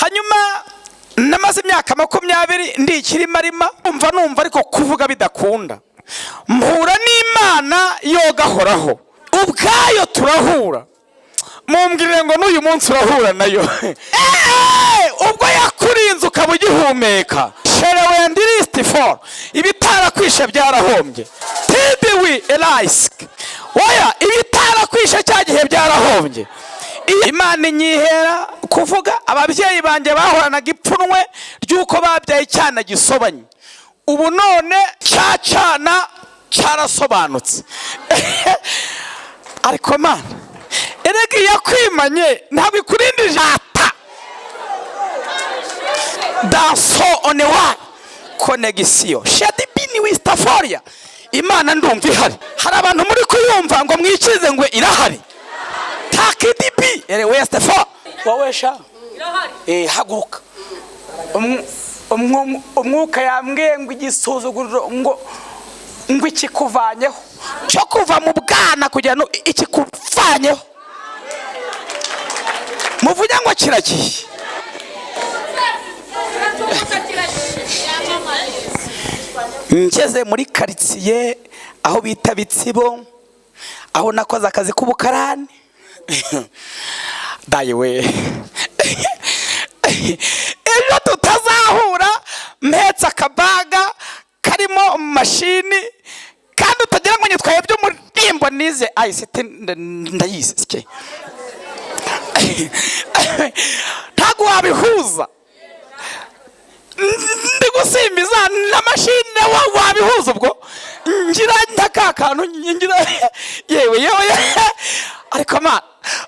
Hanyuma namaze imyaka 20 ndi ikirimarima, numva ariko kuvuga bidakunda. Mpura n'Imana yogahoraho ubwayo turahura. Mumbwirire ngo n'uyu munsi urahura nayo. Ubwo yakurinze ukaba ugihumeka. Sherewendirist for ibitarakwishe byarahombye. Tibiwi elaisk oya, ibitarakwishe cya gihe byarahombye. Imana inyihera kuvuga. Ababyeyi banjye bahoranaga ipfunwe ry'uko babyaye icyana gisobanye, ubu none cyacana cyarasobanutse. Ariko Mana, erega iyakwimanye ntabwo ikurindije ata danso onewa konegisiyo shadibini wistaforia. Imana ndumva ihari. Hari abantu muri kuyumva ngo mwikize ngo irahari. Takidibi ere westefo wowe sha haguruka. Umwuka yambwiye ngo igisuzuguriro ngo ikikuvanyeho cyo kuva mu bwana kugira ngo ikikuvanyeho, muvuge ngo kiragiye. Ngeze muri karitsiye aho bita Bitsibo, aho nakoze akazi k'ubukarani. Dayiwe, ejo tutazahura mpetse akabaga karimo mashini, kandi utagira ngo nyitwaye by'umurimbo nize ICT ndayizi ntabwo wabihuza. Ndi gusimbiza na mashini wabihuza ubwo ngira ntaka kantu ngira yewe yewe. Ariko Mana,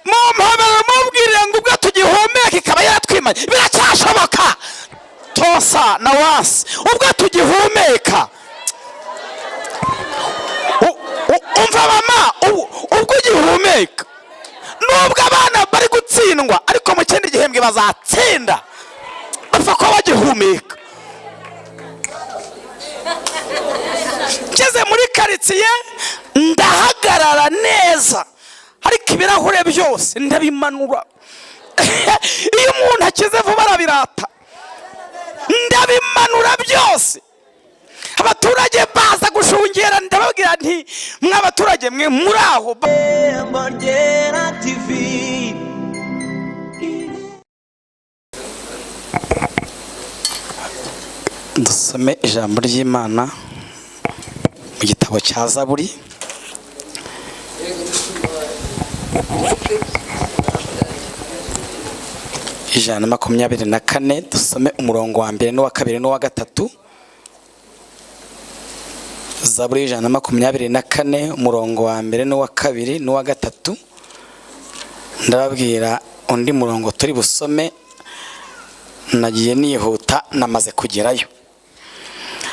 mumpobere mubwirire ngo ubwo tugihumeka ikaba yaratwimanye biracyashoboka. Tosa na wasi ubwo tugihumeka. Umva mama, ubwo ugihumeka, nubwo abana bari gutsindwa ariko mu kindi gihembwe bazatsinda, bapfa kuba bagihumeka. Ngeze muri karitsiye ndahagarara neza, ariko ibirahure byose ndabimanura. Iyo umuntu akize vuba arabirata. Ndabimanura byose. Abaturage baza gushungera, ndababwira nti mw'abaturage mwe muri aho. Dusome ijambo ry'Imana mu gitabo cya Zaburi. Ijana na 24, dusome umurongo wa mbere n'uwa kabiri n'uwa gatatu. Zaburi 124, umurongo wa mbere n'uwa kabiri n'uwa gatatu. Ndababwira undi murongo turi busome, nagiye nihuta namaze kugerayo.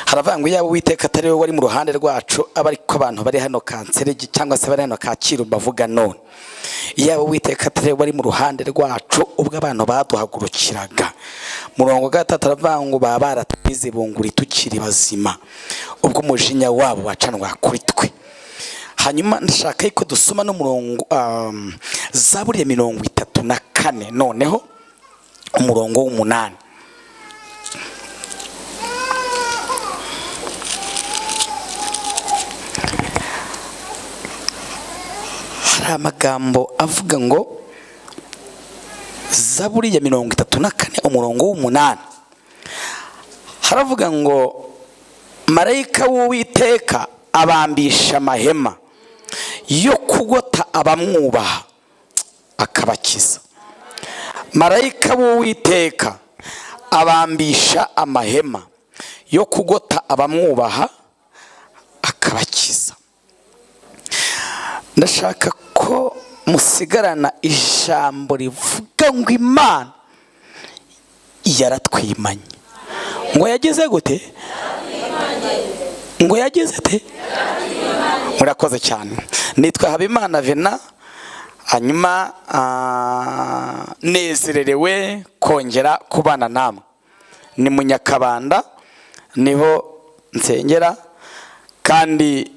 Haravuga ngo yaba Uwiteka atari we wari mu ruhande rwacu, aba ariko abantu bari hano Kanserege cyangwa se bari hano Kacyiru bavuga none. Yaba Uwiteka atari we wari mu ruhande rwacu ubwo abantu baduhagurukiraga. Murongo gatatu aravuga ngo baba baratwize bunguri tukiri bazima, ubwo umujinya wabo wacanwa kuri twe. Hanyuma ndashaka yuko dusoma n'umurongo Zaburi ya 34, noneho umurongo w'8. Hari amagambo avuga ngo Zaburi ya 34 umurongo w'8 haravuga ngo marayika w'Uwiteka abambisha amahema yo kugota abamwubaha akabakiza. Marayika w'Uwiteka abambisha amahema yo kugota abamwubaha akabakiza. Ndashaka ko musigarana ijambo rivuga ngo Imana yaratwimanye. Ngo yagize gute? Ngo yagize te? Murakoze cyane. Nitwa Habimana Vena. Hanyuma nezererewe kongera kubana namwe. Ni mu Nyakabanda niho nsengera, kandi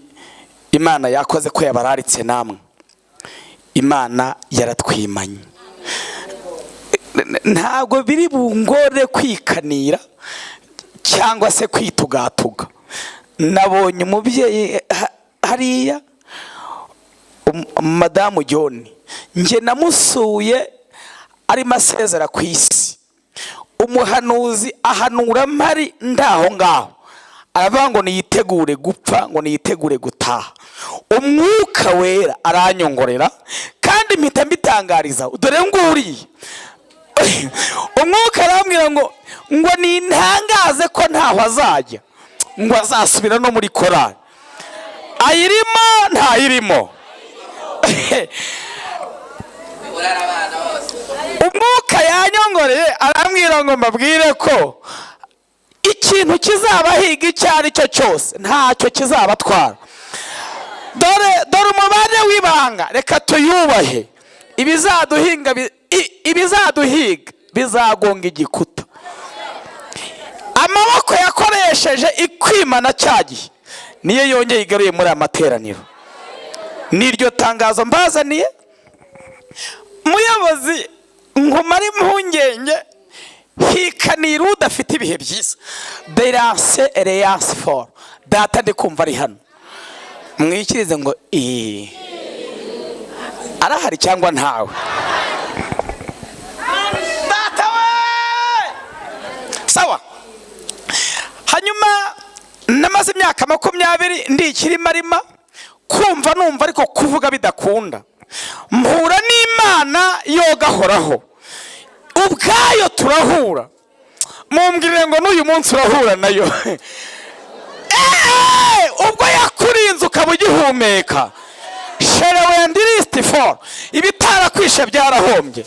Imana yakoze ko yabararitse namwe. Imana yaratwimanye. Ntabwo biri bungore kwikanira cyangwa se kwitugatuga. Nabonye umubyeyi hariya, Madamu John, njye namusuye arimo asezera ku isi. Umuhanuzi ahanura mpari ndaho ngaho, aravuga ngo niyitegure gupfa, ngo niyitegure gutaha. Umwuka Wera aranyongorera kandi mpita mbitangariza, dore nguriye. Umwuka arambwira ngo nintangaze ko ntaho azajya, ngo azasubira no muri korali. Ayirimo ntayirimo? Umwuka yanyongoreye arambwira ngo mbabwire ko ikintu kizabahiga icyo ari cyo cyose ntacyo kizabatwara. Dore umubare w'ibanga, reka tuyubahe. Ibizaduhiga bizagonga igikuta. Amaboko yakoresheje ikwimana cya gihe niyo yongeye igaruye muri aya materaniro. Niryo tangazo mbazaniye. Muyobozi, nkumara impungenge, hikanira udafite ibihe byiza. Deranse ereyanse foru data, ndi kumva ari hano, mwikirize ngo iyi arahari cyangwa ntawe. Data we, sawa. Hanyuma namaze imyaka 20 ndi ikirimarima, kumva numva ariko kuvuga bidakunda. Mpura n'Imana yogahoraho ubwayo, turahura. Mumbwirire ngo n'uyu munsi urahura nayo. Ubwo yakurinze ukaba ugihumeka, sherewendirisiti foru, ibitarakwishe byarahombye.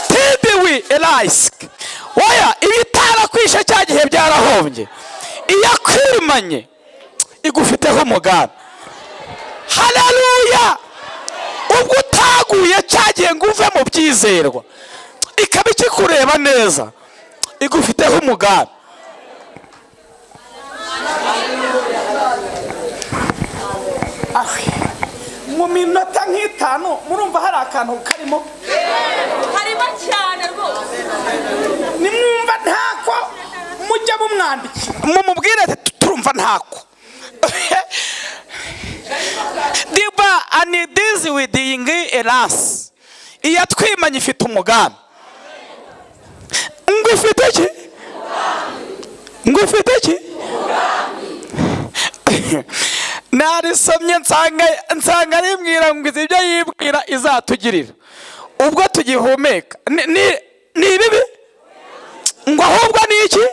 Tidiwi erayisike oya, ibitarakwishe cya gihe byarahombye. Iyo akwimanye igufiteho umugambi. Haleluya! Ubwo utaguye cya gihe ngo uve mu byizerwa, ikaba ikikureba neza, igufiteho umugambi. Mu minota nk'itanu murumva hari akantu karimo, harimo cyane rwose. Nimwumva ntako mujya mumwandikira mumubwire ati turumva ntako. Diba anidizi widingi erasi, iyatwimanye ifite umugambi. Ngo ifite iki? Ngo ifite iki? Narisomye nsanga aribwira ngo izi ibyo yibwira izatugirira ubwo tugihumeka ni ibibi, ngo ahubwo ni iki?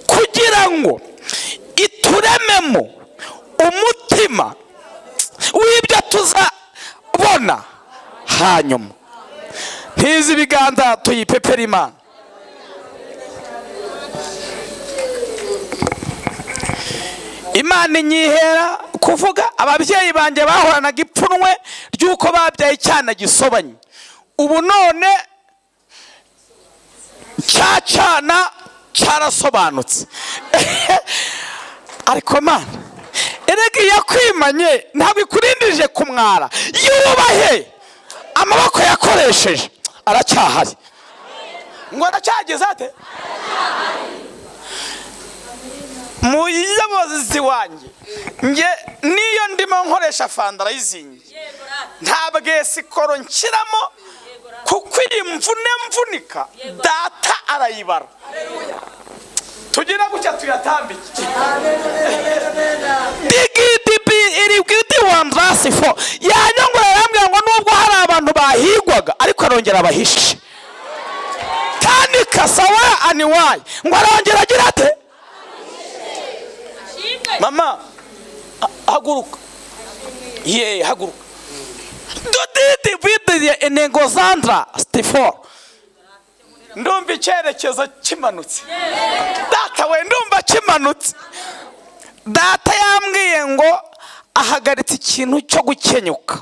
Kugira ngo iturememo umutima w'ibyo tuzabona hanyuma. Ntizi ibiganza tuyipepera Imana. Imana inyihera kuvuga. Ababyeyi banjye bahoranaga ipfunwe ry'uko babyaye icyana gisobanye, ubu none cya cyana cyarasobanutse. Ariko Mana, erega iyo akwimanye ntabwo ikurindije kumwara. Yubahe amaboko yakoresheje aracyahari. Ngo aracyageze ate? Muyobozi wanjye, nge niyo ndimo nkoresha fandarayizingi ntabwo esikoro nshyiramo, kuko iyi mvune mvunika data arayibara. Tugira gutya tuyatambike. Digidibi iri bwiti wandrasi fo yanyongora arambwira ngo nubwo hari abantu bahigwaga ariko arongera abahishe. Kandi kasawa aniwayi ngo arongera agira ate? Mama haguruka, ye haguruka. Dudidi bidiye enengozandra stifor. Ndumva icyerekezo kimanutse data we, ndumva kimanutse. Data yambwiye ngo ahagaritse ikintu cyo gukenyuka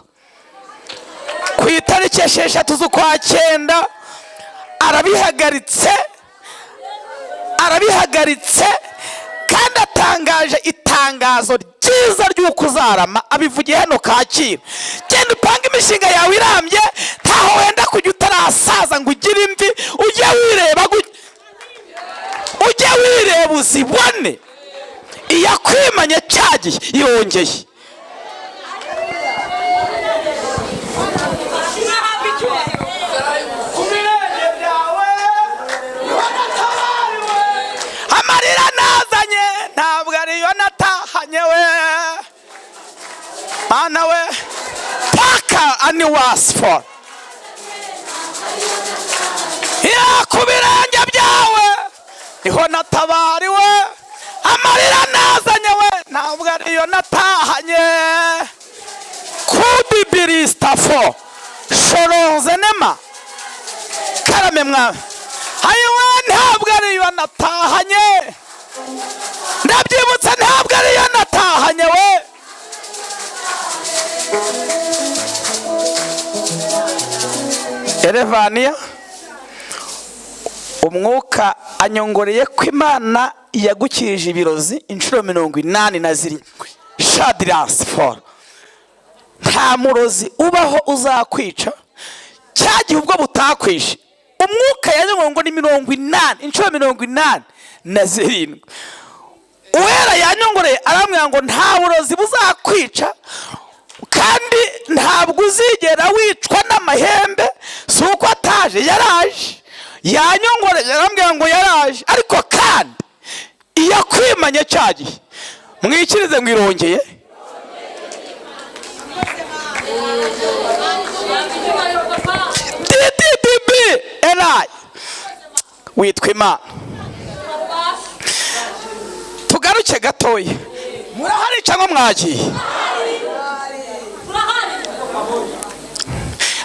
ku itariki 6 z'ukwa 9, arabihagaritse, arabihagaritse. Kandi atangaje itangazo ryiza ry'uko uzarama, abivugiye hano Kacyiru. Genda upange imishinga yawe irambye, ntaho wenda kujya utarasaza ngo ugire imvi, ujye wireba ujye wireba uzibone. Iyakwimanye cyagiye yongeye. Amarira nazanye ntabwo ariyo natahanye we mana we paka ani wasfor ya ku birenge byawe niho natabariwe. Amarira nazanye we ntabwo ariyo natahanye. Kubibiristafo shoronze nema karame mwawe ayiwe ntabwo ariyo natahanye. Ndabyibutse ntabwo ariyo natahanye we. Erevaniya umwuka anyongoreye ko Imana yagukirije ibirozi inshuro 87 shadirasi for. Nta murozi ubaho uzakwica cyagihe ubwo butakwishe. Umwuka yanyongoreye ngo ni 80 inshuro 87. Uwera yanyongoreye arambwira ngo nta burozi buzakwica kandi ntabwo uzigera wicwa n'amahembe. Si uko ataje, yaraje. Yanyongoreye arambwira ngo yaraje, ariko kandi iyakwimanye cyagihe mwikirize ngo irongeye. DDB Eli witwa Imana. Tugaruke gatoya, murahari cyangwa mwagiye?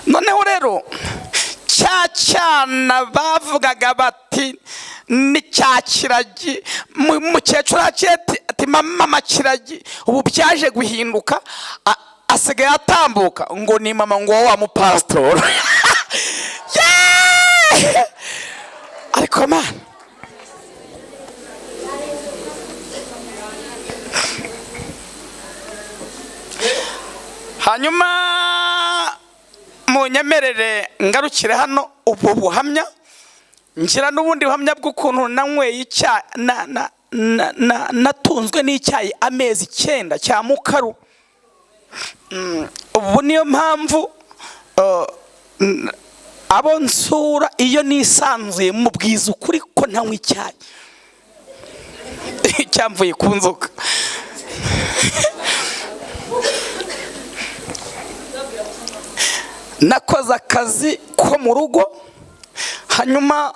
Noneho rero cya cyana bavugaga bati ni cya kiragi, mukecuru ati mama kiragi, ubu byaje guhinduka asigaye atambuka ngo ni mama ngo wa mupasitori. Ariko man hanyuma munyemerere ngarukire hano ubu buhamya, ngira n'ubundi buhamya bw'ukuntu nanyweye icyayi natunzwe n'icyayi amezi 9 cya mukaru. Ubu niyo mpamvu abo nsura iyo nisanzuye mubwiza ukuri ko ntanywa icyayi cyamvuye ku nzoka. Nakoze akazi ko mu rugo, hanyuma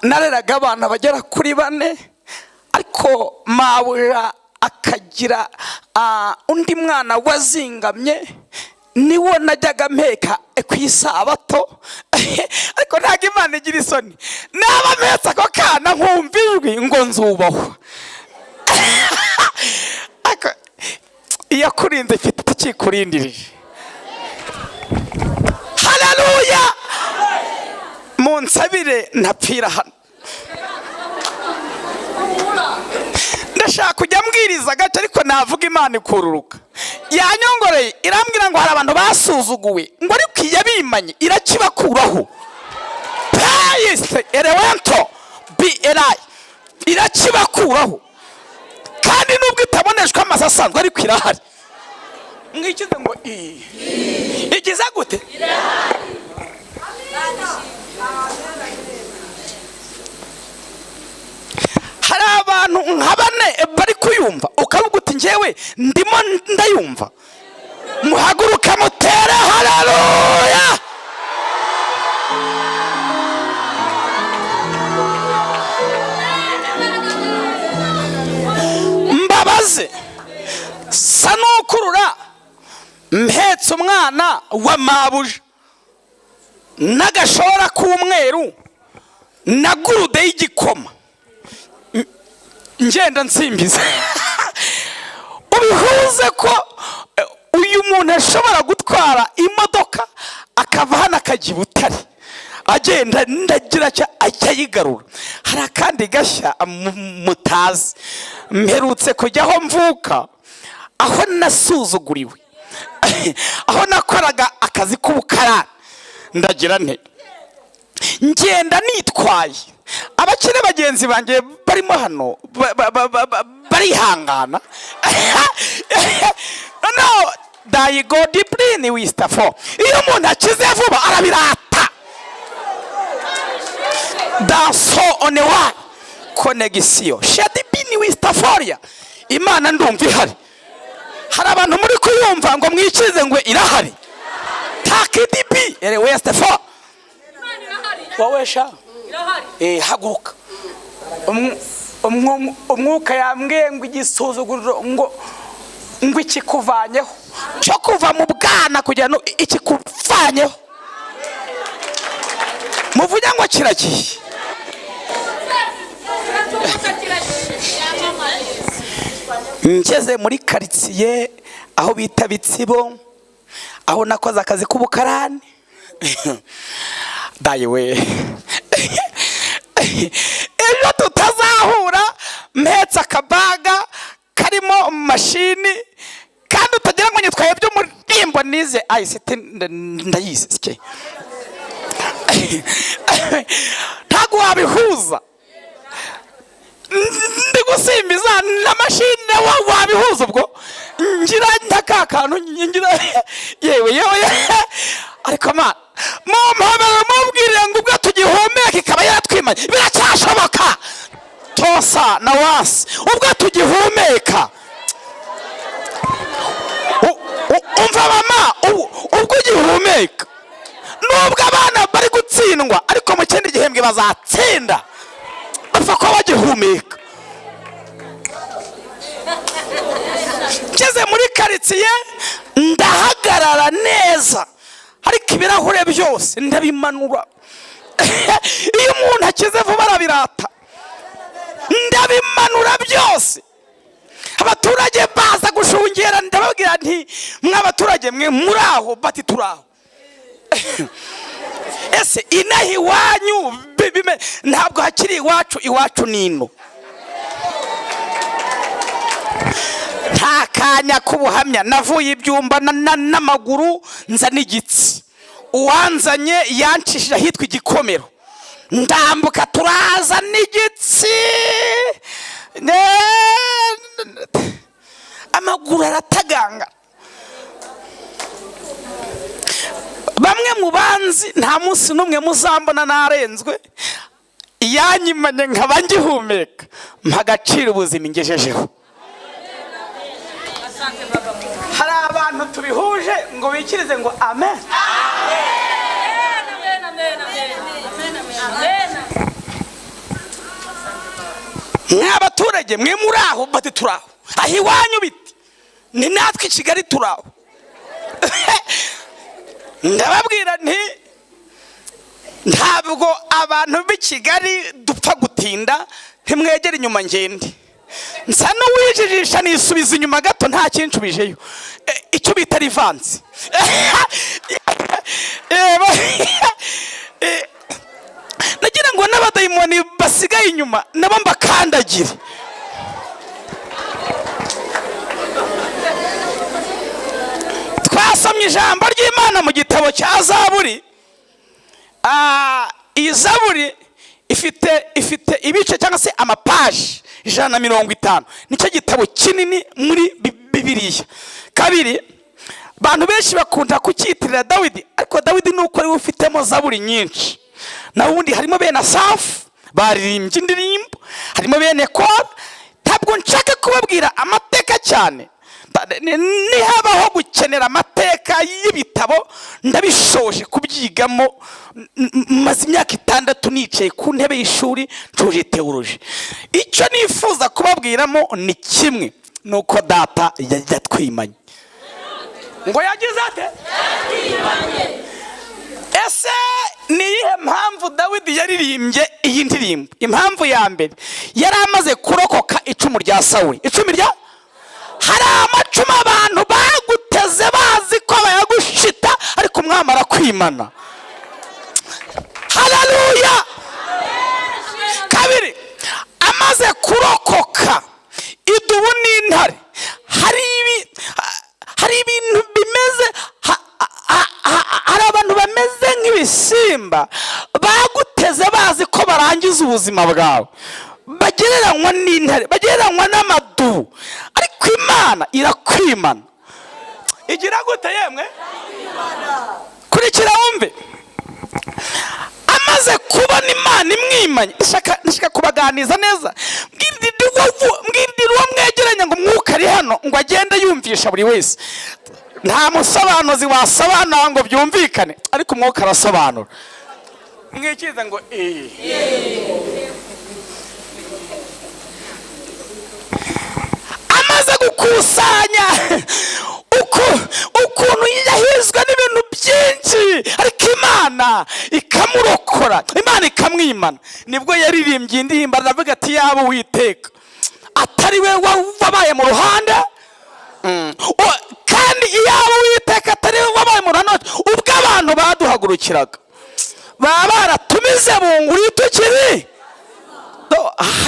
nareraga abana bagera kuri 4, ariko mabuja akagira undi mwana wazingamye niwo najyaga mpeka ku isabato. Ariko ntabwo Imana igira isoni, naba mpetse ako kana nkumva ijwi ngo nzubahwa. Iyakurinze ifite ikikurindirije. Haleluya! Munsabire ntapfira hano. Ndashaka kujya mbwiriza gace ariko navuga Imana ikururuka. Yanyongoreye irambwira ngo hari abantu basuzuguwe ngo ariko iyabimanye irakibakuraho. Payiste erewento bi erai irakibakuraho. Kandi nubwo itaboneshwa amaso asanzwe ariko irahari. Mwikize ngo igize gute? Hari abantu nka 4 bari kuyumva ukavuga uti njyewe ndimo ndayumva. Muhaguruke mutere haleluya. Mbabaze sa nukurura mpetse umwana wa mabuja n'agashora k'umweru na gurude y'igikoma ngenda nsimbiza. Ubihuze ko uyu muntu ashobora gutwara imodoka akava hano akajya i Butare, Agenda ndagira ajya ayigarura. Hari akandi gashya mutazi, mperutse kujya aho mvuka, aho nasuzuguriwe, aho nakoraga akazi k'ubukarani. Ndagira nte, ngenda nitwaye. Abakire bagenzi banjye barimo hano barihangana. No dayigo dipurine wisitafo, iyo umuntu akize vuba arabirata. Danso onewa konegisiyo shadibini wisitaforia. Imana ndumva ihari. Hari abantu muri kuyumva ngo mwikize ngo irahari. Takidibi ere wesitafo. Wowe sha, haguruka. Umwuka yambwiye ngo igisuzuguriro ngo ikikuvanyeho cyo kuva mu bwana kugira ngo ikikuvanyeho, muvuge ngo kiragiye. Ngeze muri karitsiye aho bita Bitsibo, aho nakoze akazi k'ubukarani, dayiwe ejo tutazahura mpetse akabaga karimo mashini, kandi utagira ngo nyitwaye by'umurimbo, nize ICT ndayizi ntabwo wabihuza. Ndi gusimbiza na mashini wabihuza ubwo ngira ntaka kantu ngira yewe yewe. Ariko ma mumpamere mubwire ngo ubwo tugihumeka ikaba yaratwimanye biracyashoboka. Tosa na wasi ubwo tugihumeka, umva mama, ubwo ugihumeka, nubwo abana bari gutsindwa ariko mu kindi gihembwe bazatsinda, bapfa kuba bagihumeka. Ngeze muri karitsiye ndahagarara neza, ariko ibirahure byose ndabimanura. Iyo umuntu akize vuba arabirata. Ndabimanura byose. Abaturage baza gushungera, ndababwira nti mw'abaturage mwe muri aho, bati turaho. Ese inaha iwanyu ntabwo hakiri iwacu, iwacu nino. Nta kanya k'ubuhamya, navuye ibyumba n'amaguru nza n'igitsi. Uwanzanye yancishije ahitwa Igikomero, ndambuka turaza n'igitsi, amaguru arataganga. Bamwe mu banzi nta munsi n'umwe muzambona narenzwe, yanyimanye nkaba ngihumeka, mpa agaciro ubuzima ingejejeho. Hari abantu tubihuje ngo bikirize ngo amen. Mw'abaturage mwe muri aho, bati turaho. Aho iwanyu biti ni natwe i Kigali turaho. Ndababwira nti ntabwo abantu b'i Kigali dupfa gutinda, ntimwegere inyuma ngende. Nsa n'uwijijisha nisubiza inyuma gato, nta kinshubijeyo. Icyo bita rivansi. Nagira ngo n'abadayimoni basigaye inyuma nabo mbakandagire. Twasomye ijambo ry'Imana mu gitabo cya Zaburi. Iyi Zaburi ifite ibice cyangwa se amapaji 150. Nicyo gitabo kinini muri Bibiliya. Kabiri, abantu benshi bakunda kucyitirira Dawidi, ariko Dawidi nuko ari ufitemo zaburi nyinshi. Na ubundi harimo bene Asafu baririmbye indirimbo, harimo bene Kora. Ntabwo nshaka kubabwira amateka cyane, nihabaho gukenera amateka y'ibitabo ndabishoje kubyigamo. Maze imyaka 6 nicaye ku ntebe y'ishuri ncuje teoloji. Icyo nifuza kubabwiramo ni kimwe, nuko data yatwimanye. Ngo yagize ate? Ese ni iyihe mpamvu Dawidi yaririmbye iyi ndirimbo? Impamvu ya mbere, yari amaze kurokoka icumu rya Sawuli. Icumu rya hari amacumu abantu baguteze bazi ko bayagushita, ariko umwami arakwimana. Hari Baguteze bazi ko barangiza ubuzima bwawe, bagereranywa n'intare, bagereranywa n'amadubu, ariko Imana irakwimana. Igira gute yemwe? Kurikira wumve. Amaze kubona Imana imwimanye, ndashaka kubaganiza neza. Mbwirira uwo mwegeranye ngo umwuka ari hano, ngo agende yumvisha buri wese. Nta musobanuzi wasobanura ngo byumvikane, ariko umwuka arasobanura. Mwikize ngo Amaze gukusanya ukuntu yahizwe n'ibintu byinshi, ariko Imana ikamurokora, Imana ikamwimana. Nibwo yaririmbye indirimbo aravuga ati yaba Uwiteka atari we wabaye mu ruhande, kandi iyaba Uwiteka atari we wabaye mu ruhande, ubwo abantu baduhagurukiraga baba baratumize bunguri tukiri.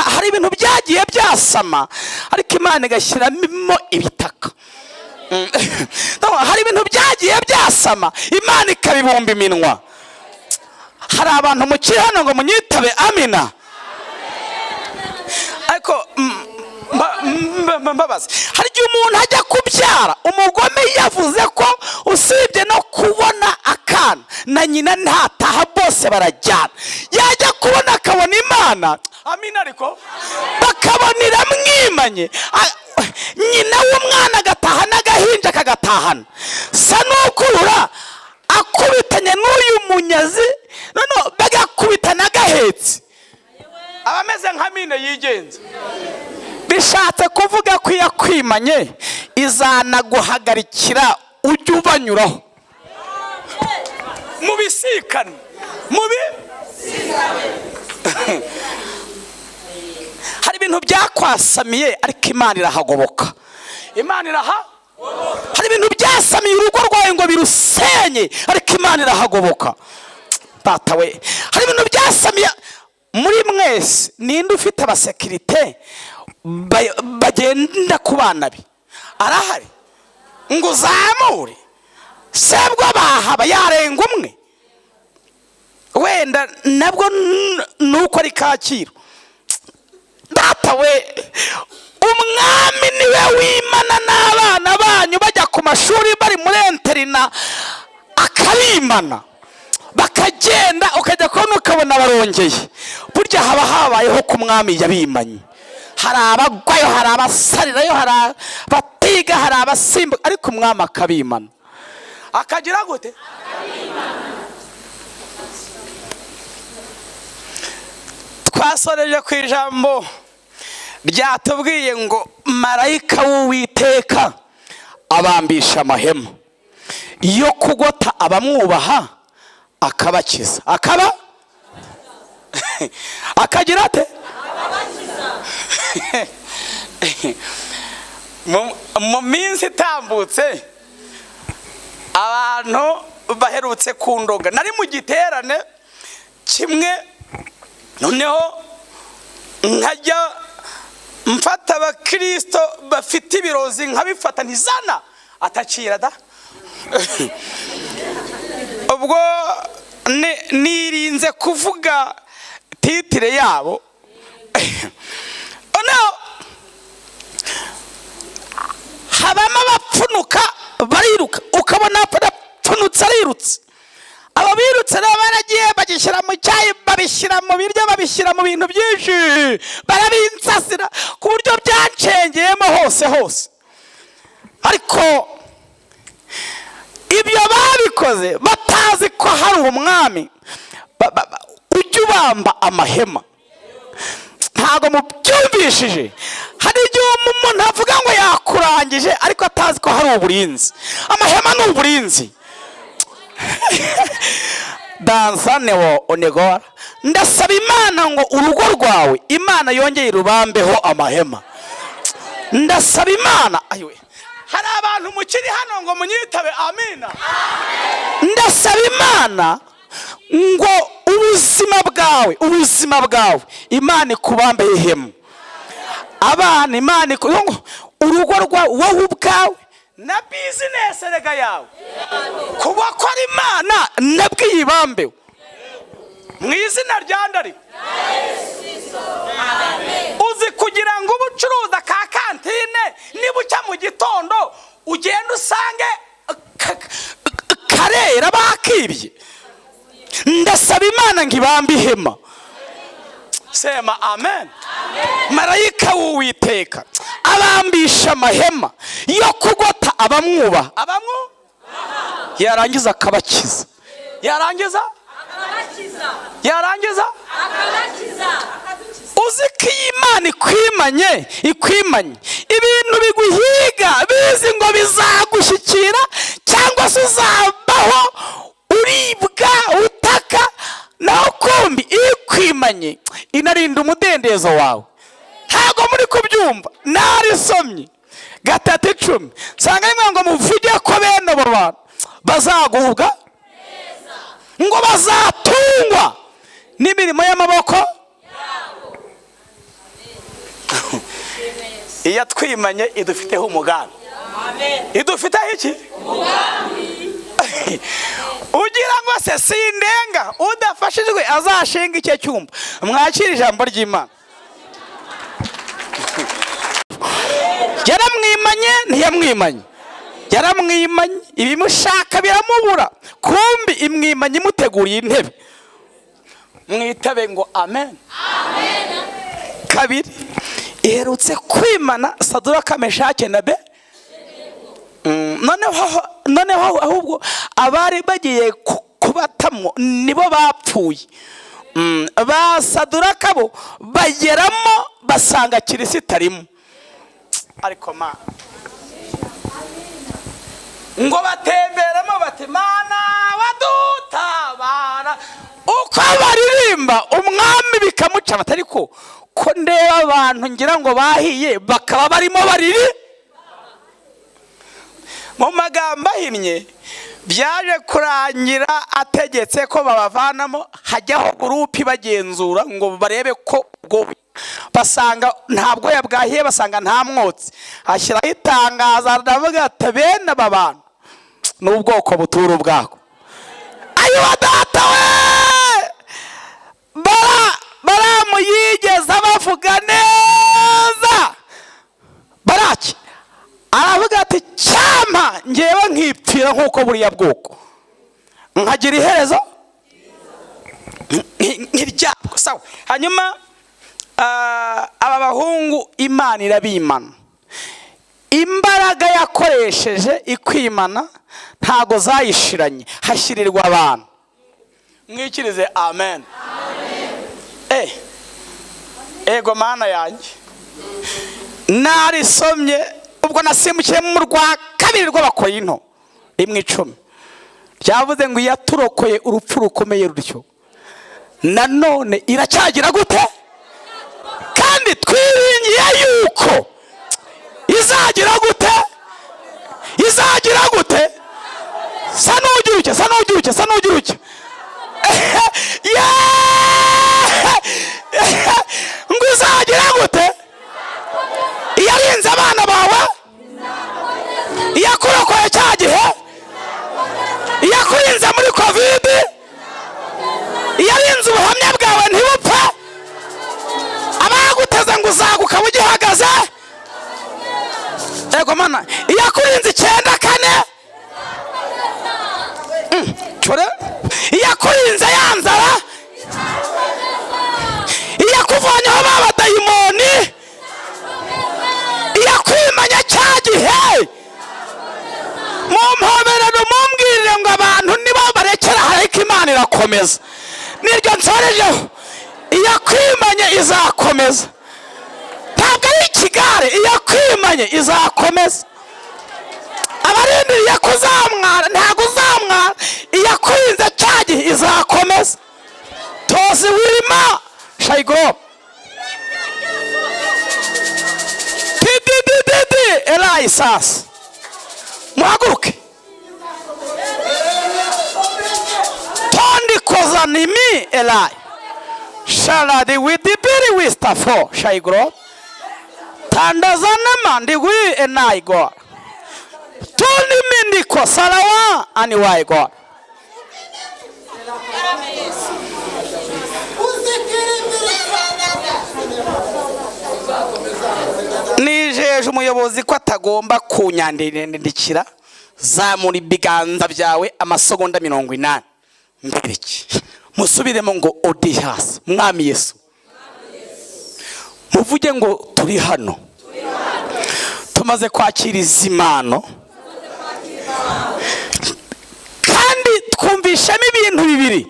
Hari ibintu byagiye byasama, ariko Imana igashyiramo ibitaka. Hari ibintu byagiye byasama, Imana ikabibumba iminwa. Hari abantu mukiri hano ngo munyitabe amina. Ariko mbabazi, hari igihe umuntu ajya kubyara, umugome yavuze ko usibye no kubona akana na nyina ntataha, bose barajyana. Yajya kubona akabona Imana, amina, ariko bakabona iramwimanye. Nyina w'umwana agataha n'agahinja kagatahana, sa n'ukurura akubitanye n'uyu munyazi, noneho bagakubita n'agahetse, aba ameze nka mine yigenza. Bishatse kuvuga ko iyo akwimanye izanaguhagarikira ujye ubanyuraho mubisikane mubi. Hari ibintu byakwasamiye, ariko Imana irahagoboka. Imana iraha. Hari ibintu byasamiye urugo rwawe ngo birusenye, ariko Imana irahagoboka. Data we, hari ibintu byasamiye muri mwese. Ninde ufite abasekirite bagenda ku bana be? Arahari ngo uzamure sebwo bahaba yarenga umwe, wenda nabwo nuko ari Kacyiru. Data we, umwami niwe wimana n'abana banyu bajya ku mashuri bari muri interina, akabimana bakagenda, ukajya kubona ukabona barongeye. Burya haba habayeho ku mwami yabimanye. Hari abagwayo, hari abasarirayo, hari abatiga, hari abasimbuka, ariko umwami akabimana. Akagira gute? Twasoreje ku ijambo ryatubwiye ngo marayika w'Uwiteka abambisha amahema yo kugota abamwubaha akabakiza. Akaba akagira ate? Mu minsi itambutse abantu baherutse kundoga. Nari mu giterane kimwe, noneho nkajya mfata abakristo bafite ibirozi nkabifata ntizana atakira da. Ubwo nirinze kuvuga titire yabo. Noneho habamo abapfunuka bariruka, ukabona apfunutse arirutse. Abo birutse rero baragiye bagishyira mu cyayi, babishyira mu biryo, babishyira mu bintu byinshi, barabinsasira ku buryo byancengeyemo hose hose. Ariko ibyo babikoze batazi ko hari umwami ujya ubamba amahema. Ntabwo mubyumvishije. Hari igihe umuntu avuga ngo yakurangije, ariko atazi ko hari uburinzi. Amahema ni uburinzi. Danzane wo onegora. Ndasaba Imana ngo urugo rwawe Imana yongeye irubambeho amahema. Ndasaba Imana, ayiwe, hari abantu mukiri hano ngo munyitabe amina. Ndasaba Imana ngo ubuzima bwawe, ubuzima bwawe Imana ikubambe ihema. Abana Imana ngo urugo rwawe wowe ubwawe na business rega yawe, kubakora Imana nabwo iyibambewe. Mu izina rya ndari. Uzi kugira ngo ube ucuruza ka kantine, niba ucya mu gitondo ugenda usange karera bakibye? Ndasaba Imana ngo ibambe ihema. Sema amen. Marayika w'Uwiteka abambisha amahema yo kugota abamwubaha, abamwu yarangiza akabakiza, yarangiza Akabakiza. yarangiza Akabakiza. Uzi ko iyi Imana ikwimanye, ikwimanye, ibintu biguhiga bizi ngo bizagushyikira cyangwa se uzabaho uribwa utaka, naho kumbi ikwimanye inarinda umudendezo wawe. Ntabwo muri kubyumva. Narisomye 3:10, nsanga rimwe ngo muvuge ko bene abo bantu bazagubwa, ngo bazatungwa n'imirimo y'amaboko. Iyo twimanye idufiteho umugambi. Idufiteho iki? Ugira ngo se sindenga? Udafashijwe azashinga icyo cyumba. Mwakire ijambo ry'Imana. Yaramwimanye, ntiyamwimanye? Yaramwimanye, ibimushaka biramubura, kumbi imwimanye imuteguriye intebe. Mwitabe ngo amen. Kabiri, iherutse kwimana Saduraka, Meshake na be. Noneho ahubwo abari bagiye kubatamo nibo bapfuye. Ba Saduraka bo bageramo basanga Kirisita arimo, ariko ma ngo batemberamo bati: "Mana wadutabara." Uko baririmba umwami bikamuca, bati: "Ariko ko ndeba abantu ngira ngo bahiye, bakaba barimo bariri." Mu magambo ahinnye, byaje kurangira ategetse ko babavanamo, hajyaho groupe bagenzura ngo barebe ko ubwo basanga nta bwoya bwahiye, basanga nta mwotsi. Ashyiraho itangazo, aravuga ati: "Bene aba bantu ni ubwoko butura ubwako." Ayiwa data we! Baramu yigeze bavuga neza. Baraki aravuga ati: "Cyampa ngewe nkipfira nk'uko buriya bwoko, nkagira iherezo nk'iryabwo." Sawa. Hanyuma aba bahungu Imana irabimana. Imbaraga yakoresheje ikwimana ntago zayishiranye, hashyirirwa abantu. Mwikirize amen. Ego Mana yanjye! Narisomye, ubwo nasimbukiye mu rwa kabiri rw'Abakorinto 1:10, byavuze ngo iyaturokoye urupfu rukomeye rutyo, nanone iracyagira gute? Kandi twiringiye yuko izagira gute? Izagira gute? Sa n'ugira utya, sa n'ugira utya, sa n'ugira utya. Yeee! Ngo izagira gute? Iyarinze abana bawe, iyakurokoye cya gihe, iyakurinze muri COVID, iyarinze ubuhamya bwawe ntibupfe, abaguteze ngo uzaguka ugihagaze. Ego Mana! Iyakurinze 94, cyore, iyakurinze ya nzara, iyakuvanyeho ba badayimoni, iyakwimanya cya gihe. Mumpoberero, mumbwirire ngo abantu nibo barekera, ariko Imana irakomeza. Niryo nsorejeho: iyakwimanye izakomeza. Ntabwo ari ikigare. Iyakwimanye izakomeza. Abarindiriye ko uzamwara, ntabwo uzamwara. Iyakurinze cya gihe izakomeza. Tozi wirima shayigo tididididi elayi. Sasa muhaguruke. Tondi kozanimi elayi sharadi widibiri wistafo shayigro tandazanama ndigwi enayi gora tundi mindiko salawa aniwayi gora. Ntegereje umuyobozi ko atagomba kunyandikira. Zamura ibiganza byawe amasegonda 80 mbereke. Musubiremo ngo odihasi Mwami Yesu. Muvuge ngo turi hano, tumaze kwakira izi mpano, kandi twumvishamo ibintu bibiri.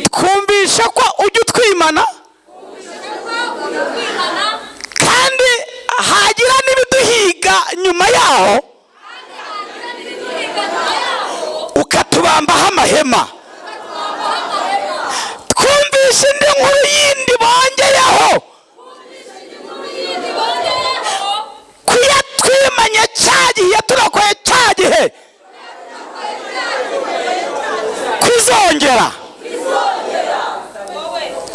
Twumvisha ko ujya utwimana, kandi hagira n'ibiduhiga nyuma yaho ukatubambaho amahema. Twumvisha indi nkuru yindi bongeyeho, kuyatwimanye cya gihe turakoye cya gihe kwizongera,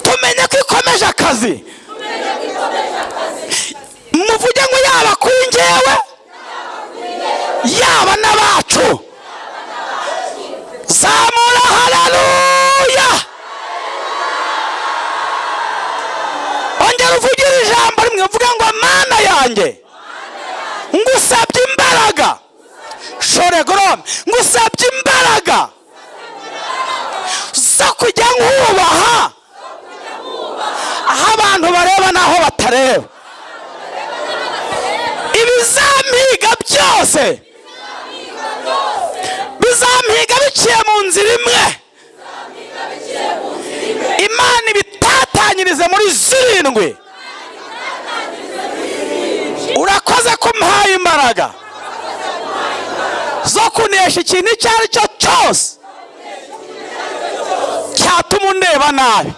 tumenye ko ikomeje akazi. Muvuge ngo yaba kuri njyewe yaba n'abacu. Zamura haleluya. Ongera uvugire ijambo rimwe, uvuge ngo Mana yanjye ngusabye imbaraga, shoregorome, ngusabye imbaraga zo kujya nkubaha aho abantu bareba n'aho batareba. Ibizampiga byose bizampiga biciye mu nzira imwe, Imana ibitatanyirize muri 7. Urakoze ko umpaye imbaraga zo kunesha ikintu icyo ari cyo cyose cyatuma undeba nabi.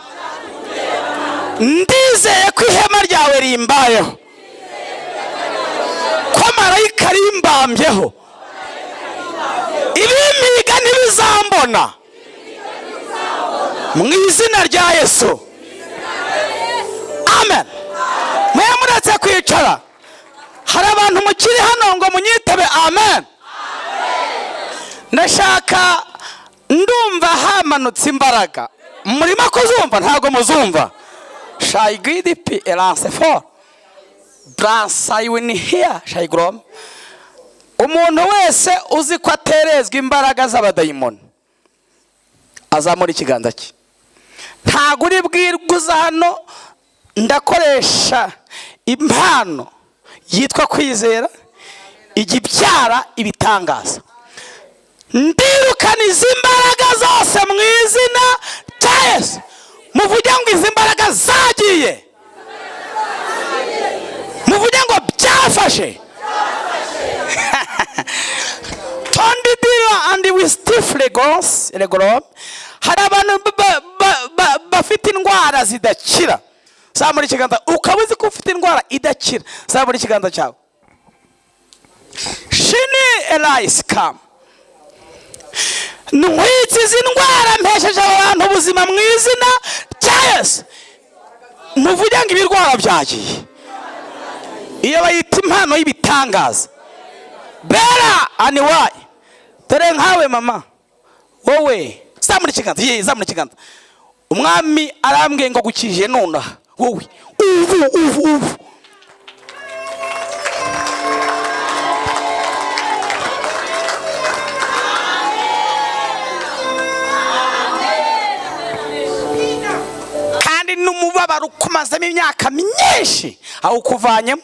Ndizeye ko ihema ryawe rimbayeho, ko marayika rimbambyeho, ibimpiga ntibizambona, mu izina rya Yesu, amen. Mwe muretse kwicara, hari abantu mukiri hano ngo munyitabe amen. Ndashaka, ndumva hamanutse imbaraga. Murimo kuzumva? Ntabwo muzumva. Shayigidi elance for bransayiwini here shayigorome. Umuntu wese uzi ko aterezwa imbaraga z'abadayimoni azamura ikiganza cye. Ntabwo uri bwirwe hano. Ndakoresha impano yitwa kwizera ijya ibyara ibitangaza. Ndirukana izi mbaraga zose mu izina rya Yesu. Muvuge ngo izi mbaraga zagiye, muvuge ngo byafashe. Tondidira and we stiff legos legrom. Hari abantu bafite indwara zidakira. Zamura ikiganza, ukaba uzi ko ufite indwara idakira, zamura ikiganza cyawe. Shini Elias kam. Ntwitse izi ndwara, mpesheje abantu ubuzima mu izina rya Yesu. Muvuge ngo ibirwara byagiye. Iyo bayita impano y'ibitangaza. Bera aniwayi. Dore nkawe mama, wowe zamura ikiganza, ye zamura ikiganza. Umwami arambwiye ngo gukije nonaha, wowe ubu ubu ubu. Kandi n'umubabaro ukumazemo imyaka myinshi awukuvanyemo.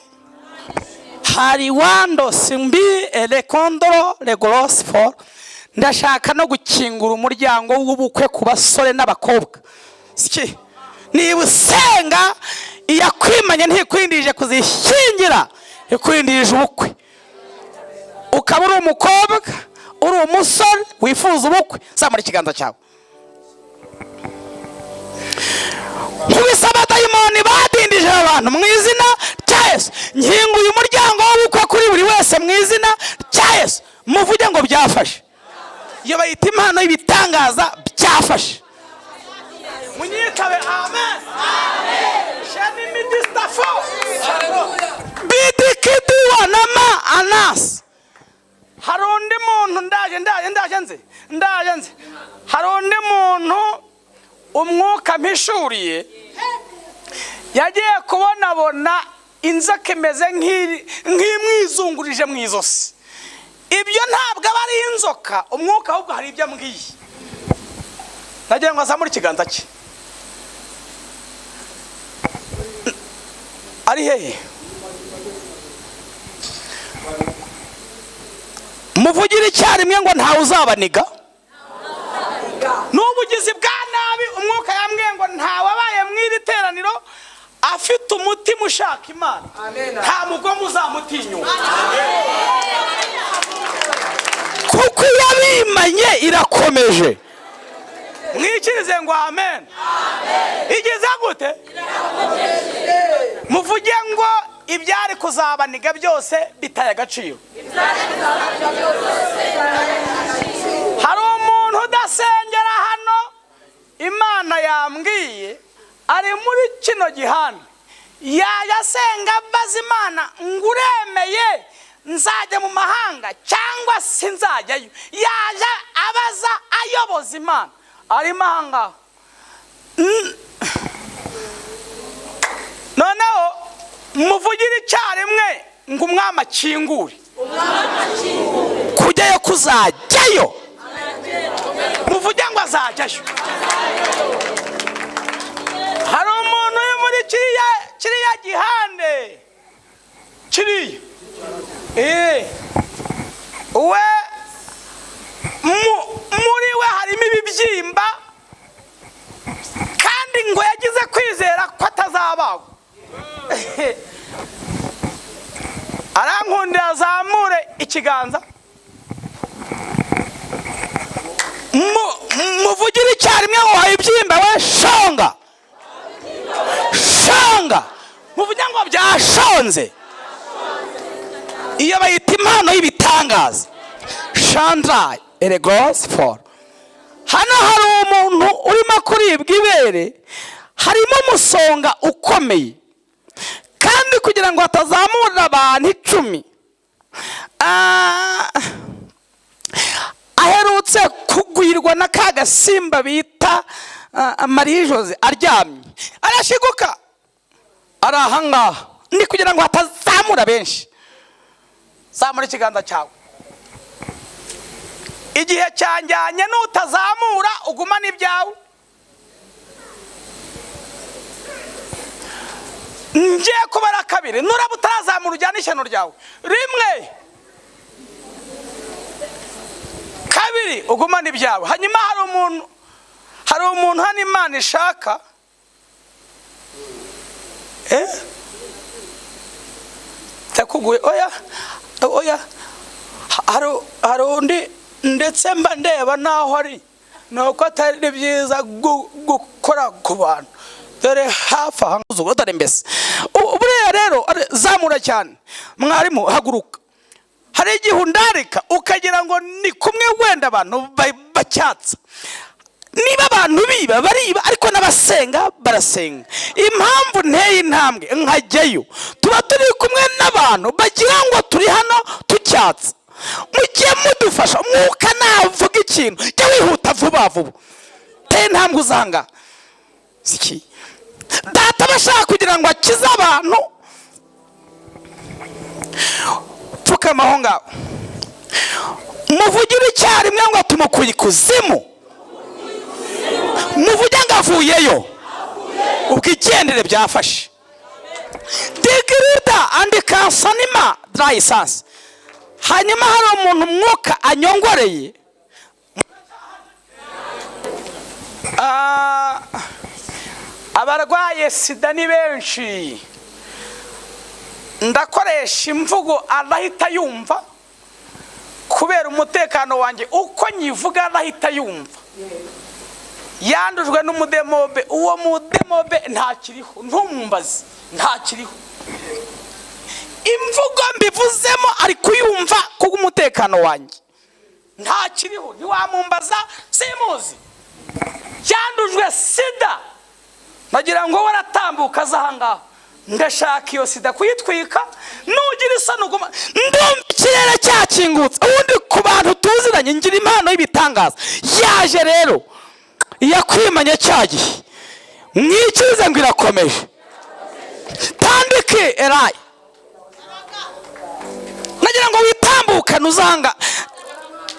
Hari wando simbi elekondoro legos for. Ndashaka no gukingura umuryango w'ubukwe ku basore n'abakobwa. Siki niba usenga iyakwimanye ntikwindije kuzishyingira, ikwindije ubukwe. Ukaba uri umukobwa, uri umusore wifuza ubukwe, zamura ikiganza cyawe. Nkubise abadayimoni badindije abantu mu izina rya Yesu. Nkinguye umuryango w'ubukwe kuri buri wese mu izina rya Yesu. Muvuge ngo byafashe. Iyo bayita impano y'ibitangaza, byafashe. Munyitabe amen. Shani midistafo bidikidiwa nama anas. Hari undi muntu ndaje ndaje ndaje nze ndaje nze. Hari undi muntu umwuka mpishuriye yagiye kubonabona Inzoka imeze nk'imwizungurije mu izosi. Ibyo ntabwo aba ari inzoka, umwuka ahubwo hari ibyo ambwiye. Nagira ngo azamure ikiganza cye. Ari hehe? Muvugire icyarimwe ngo ntawe uzabaniga. N'ubugizi bwa nabi, umwuka yambwiye ngo ntawabaye mu iri teraniro afite umutima ushaka Imana, nta mugome uzamutinyuka, kuko iyabimanye irakomeje. Mwikirize ngo amen. Igeze gute? Muvuge ngo ibyari kuzabaniga byose bitaye agaciro. Hari umuntu udasengera hano, Imana yambwiye ari muri kino gihano, yayasenga abaza Imana ngo uremeye nzajya mu mahanga cyangwa sinzajyayo. Yaje abaza ayoboza Imana, arimo aha ngaha. Noneho muvugire icyarimwe ngo umwami akingure. Kujyayo kuzajyayo, muvuge ngo azajyayo. Hari umuntu uri muri kiriya gihande kiriya, we muri we harimo ibibyimba, kandi ngo yagize kwizera ko atazabagwa. Arankundira azamure ikiganza. Muvugire icyarimwe ngo wayibyimba we, shonga shonga, muvuge ngo byashonze. Iyo bayita impano y'ibitangaza. Chandra eregos for. Hano hari umuntu urimo kuribwa ibere, harimo umusonga ukomeye, kandi kugira ngo hatazamurira abantu 10, aherutse kugwirwa na ka gasimba bita Marie Jose, aryamye arashiguka, ari aha ngaha. Ni kugira ngo hatazamura benshi. Zamura ikiganza cyawe. Igihe cyanjyanye nutazamura ugumane ibyawe. Ngiye kubara kabiri, nuraba utarazamura ujyane ishyano ryawe. 1, 2, ugumane ibyawe. Hanyuma hari umuntu hano Imana ishaka. Takuguye, oya oya, hari undi ndetse mba ndeba naho ari, nuko atari byiza gukora ku bantu. Dore hafi aha ngaha, dore mbese buriya rero zamura cyane. Mwarimu haguruka. Hari igihe undarika ukagira ngo ni kumwe wenda abantu bacyatsa. Niba abantu biba bariba, ariko n'abasenga barasenga. Impamvu nteye intambwe nkajyayo, tuba turi kumwe n'abantu bagira ngo turi hano tucyatsa. Mujye mudufasha, umwuka navuga ikintu jya wihuta vuba vuba, teye intambwe uzanga siki. Data bashaka kugira ngo akize abantu. Pfukama aho ngaho, muvugire icyarimwe ngo tumukuye ikuzimu, muvuge ngo avuyeyo, ubwo igendere byafashe. Digirida andika sanima dry sans. Hanyuma hari umuntu umwuka anyongoreye. Abarwaye sida ni benshi. Ndakoresha imvugo arahita yumva kubera umutekano wanjye, uko nyivuga arahita yumva. Yandujwe n'umudemobe, uwo mudemobe ntakiriho, ntumumbaze, ntakiriho. Imvugo mbivuzemo ari kuyumva kubw'umutekano wanjye, ntakiriho, ntiwamumbaza, simuzi. Yandujwe sida, nagira ngo waratambuka aza aha ngaha. Ndashaka iyo sida kuyitwika, nugira isoni uguma. Ndumva ikirere cyakingutse. Ubundi ku bantu tuziranye ngira impano y'ibitangaza. Yaje rero yakwimanye cya gihe, mwikirize ngo irakomeje. Tandika Shadiki erayi, nagira ngo witambukane uzanga.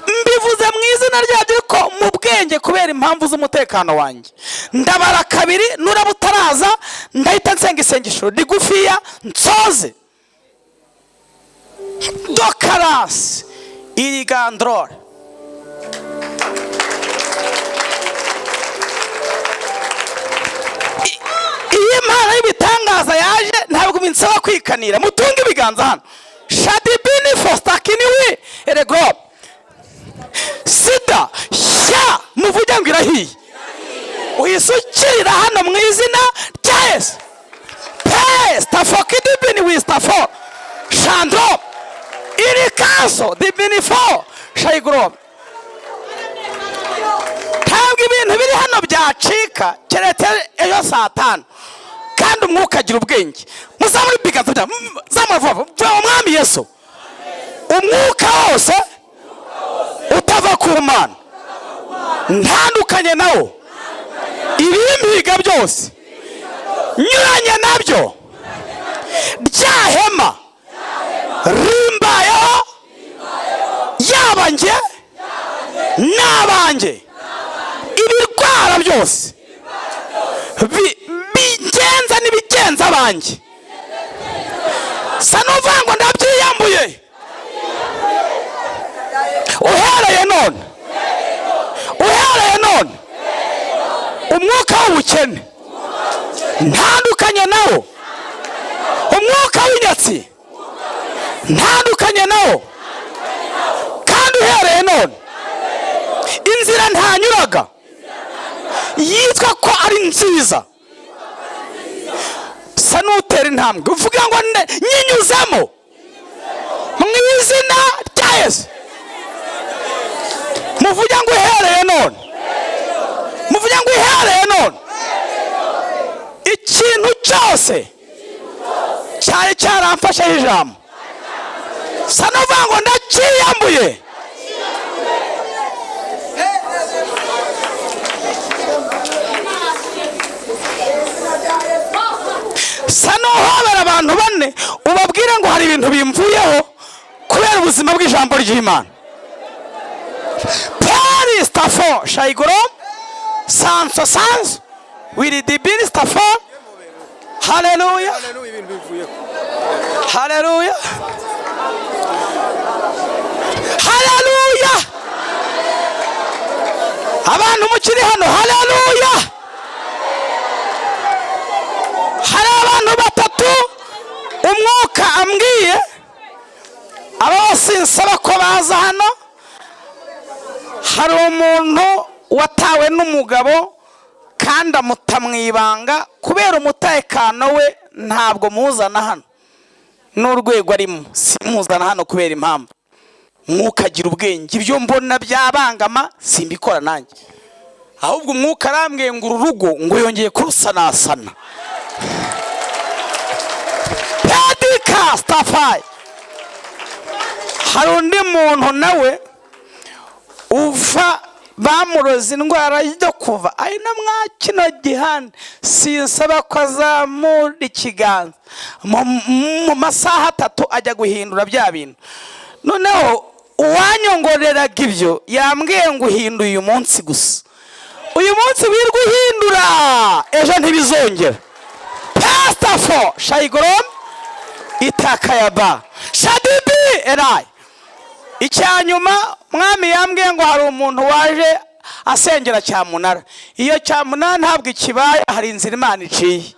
Mbivuze mu izina ryabyo ariko mu bwenge, kubera impamvu z'umutekano wanjye. Ndabara kabiri, nuraba utaraza ndahita nsenga isengesho rigufiya nsoze. Dokarasi irigandrore. Iyi mpano y'ibitangaza yaje ntabwo binsaba kwikanira. Mutunge ibiganza hano. Shadibini fostakiniwi erego sida shya, muvuge ngo irahiye. Uyisukirira hano mu izina rya Yesu. Pestafokidibini wistafo shandro irikaso dibinifo shayigoro. Ntabwo ibintu biri hano byacika keretse ejo saa 5. Kandi umwuka agira ubwenge. Muzamure ibiganza byanyu, zamura vuba vuba. Umwami Yesu, umwuka wose utava ku Mana ntandukanye nawo, ibimpiga byose nyuranye nabyo, ryahema rimbayeho, yaba njye n'abanjye, ibirwara byose bigenza n'ibigenza abanjye, sa n'uvuga ngo ndabyiyambuye. Uhereye none, uhereye none, umwuka w'ubukene ntandukanye nawo, umwuka w'inyatsi ntandukanye nawo, kandi uhereye none inzira ntanyuraga yitwa ko ari nziza, sa n'utera intambwe uvuga ngo nyinyuzemo mu izina rya Yesu. Muvuge ngo uhereye none, muvuge ngo uhereye none, ikintu cyose cyari cyaramfasheho ijambo, sa n'uvuga ngo ndacyiyambuye. Sa n'uhobera abantu bane ubabwire ngo hari ibintu bimvuyeho kubera ubuzima bw'ijambo ry'Imana. Peristafo shayigoro sanso sanso wiridibini stafo. Haleluya, haleluya, haleluya. Abantu mukiri hano, haleluya. Hari abantu batatu umwuka ambwiye, abo sinsaba ko baza hano. Hari umuntu watawe n'umugabo kandi amuta mu ibanga kubera umutekano we, ntabwo muzana hano n'urwego arimo, simuzana hano kubera impamvu. Umwuka agira ubwenge, ibyo mbona byabangama simbikora nanjye, ahubwo umwuka arambwiye ngo uru rugo ngo yongeye kurusanasana. Pedika stafai. Hari undi muntu nawe uva bamuroza indwara yo kuva ari na mwakino gihande, sinsaba ko azamura ikiganza mu masaha 3 ajya guhindura bya bintu. Noneho uwanyongoreraga ibyo yambwiye ngo uhinduye uyu munsi gusa, uyu munsi wirwa uhindura, ejo ntibizongera. Pastafo shayigorom itakayaba shadibi erayi. Icyanyuma mwami yambwiye ngo hari umuntu waje asengera cyamunara, iyo cyamunara ntabwo ikibaye, hari inzira Imana iciye.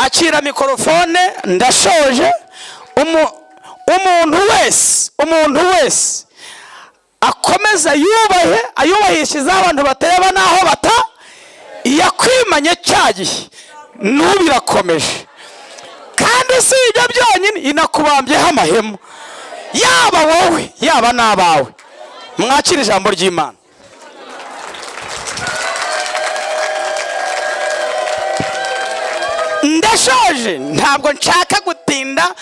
Akira mikrofone, ndashoje. Umuntu wese, umuntu wese akomeza yubahe, ayubahishiza abantu batareba naho bata, yakwimanye cyagihe n'ubirakomeje. Kandi si ibyo byonyine, inakubambyeho amahema, yaba wowe yaba n'abawe. Mwakire ijambo ry'Imana. Ndashoje, ntabwo nshaka gutinda,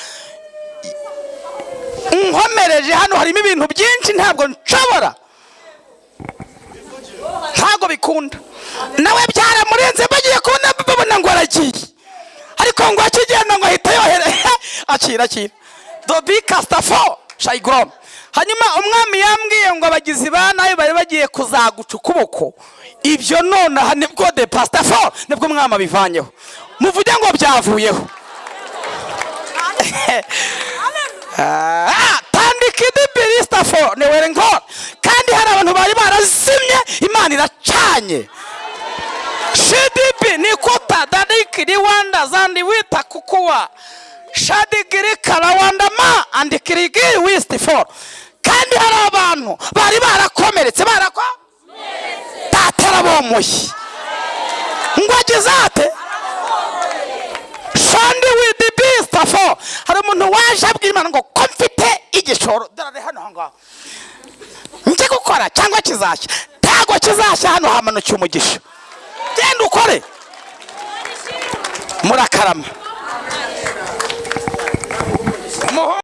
nkomereje hano harimo ibintu byinshi ntabwo nshobora, ntabwo bikunda. Nawe byaramurenze, bagiye kubona babona ngo aragiye. Akira, akira dobi kasitafo shayigorome. Hanyuma umwami yambwiye ngo abagizi ba nabi bari bagiye kuzaguca ukuboko. Ibyo nonaha nibwo de pasitafo, nibwo umwami abivanyeho. Muvuge ngo byavuyeho. Tandika idibiristafo niwere nkora. Kandi hari abantu bari barazimye, Imana iracanye. Shidibi nikuta dadiki riwanda zandi wita kukuwa shadigiri karawanda ma andikirigi wisiti for. Kandi hari abantu bari barakomeretse, barako tatarabomoye ngo agize ate shandi with beast for. Hari umuntu waje abwira Imana ngo ko mfite igishoro, dore hano aho ngaho njye gukora cyangwa kizashya? Ntabwo kizashya. Hano hamanukiye umugisha, genda ukore, murakarama.